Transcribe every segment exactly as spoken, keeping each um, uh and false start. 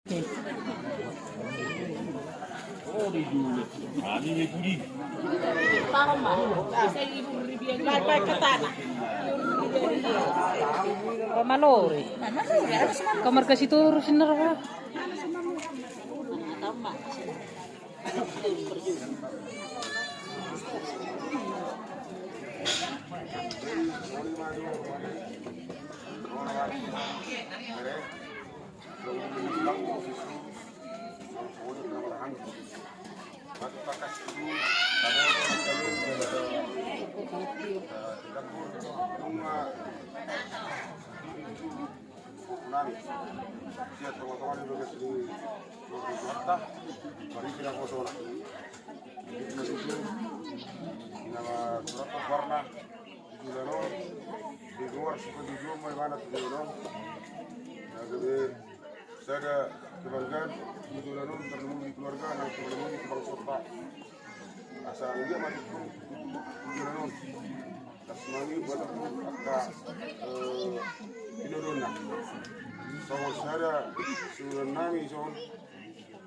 Pamalori. Kamar kasih turun sinar, Pak. Nunga nami sia tonga-tonga ni bagas ni Tuhanta, marisi na kosona. Ima tutu, ina ma surat warna di bulan on, di luar suka di luar ma ibana tu bulan on. Na gabe sada kebanggaan di bulan on, tarlumobi di keluarga, na tarlumobi di bangso ta. Asa anggiat ma tutu di bulan on las mangi buat angka, eh, pinodonna. Songon sada surat nami songon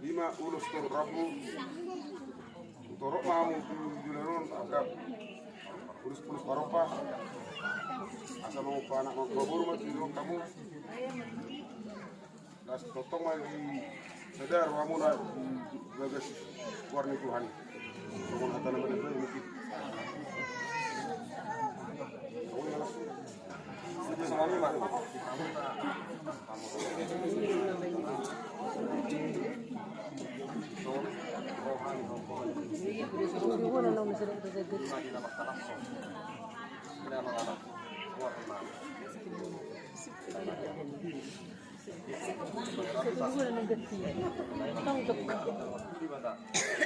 ima ulos torop rambu. Torop ma hamu tu joloan on angka ulos-ulos parompa. Asa mangompa anak mangompa boru ma tu joloan hamu. Las tongtong ma di sada rohamuna di bagas goar ni Tuhan i. Songon hata na mananda i mungkin.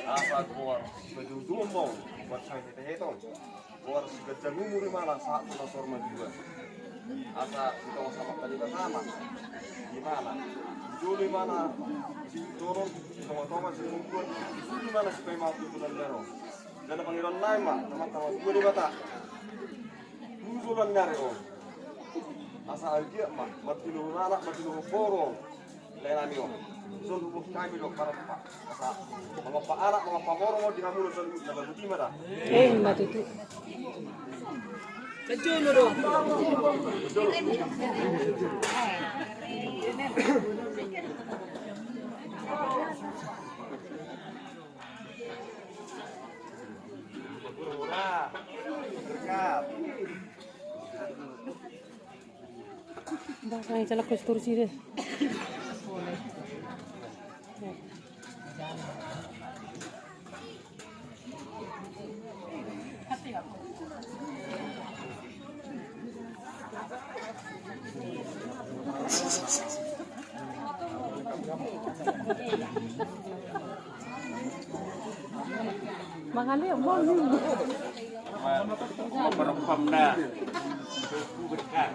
Asa goar sipajujuon ma on, buat sai heteheton. Goar siganjang umur imana sahat tu na saur matua. Asa di tonga sahat tadi bersama imana, jolo imana sidohon, di tonga-tonga sidohon, di sini imana sipaima tu bulan daro. Jala pangidoan nami ma, na martama tua Debata. Tujuan ni ari on. Asa anggiat ma martinuhur anak, martinuhur boru on. Lae nami on. Songon huhut hami do marompa. Asa mangompa anak, mangompa boru on di hamu do songon huhut na bagot i ma da. Ima tutu. Dah, yang celak kursi deh. Mangaleo, mau ni. Berkat.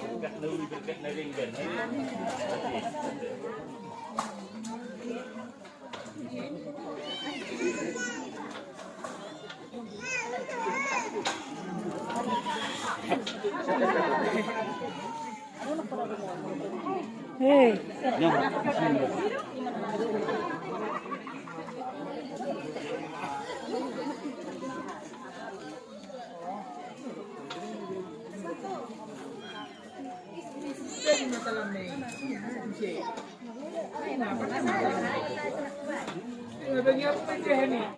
Berkat na uli, berkat na denggan. Hei.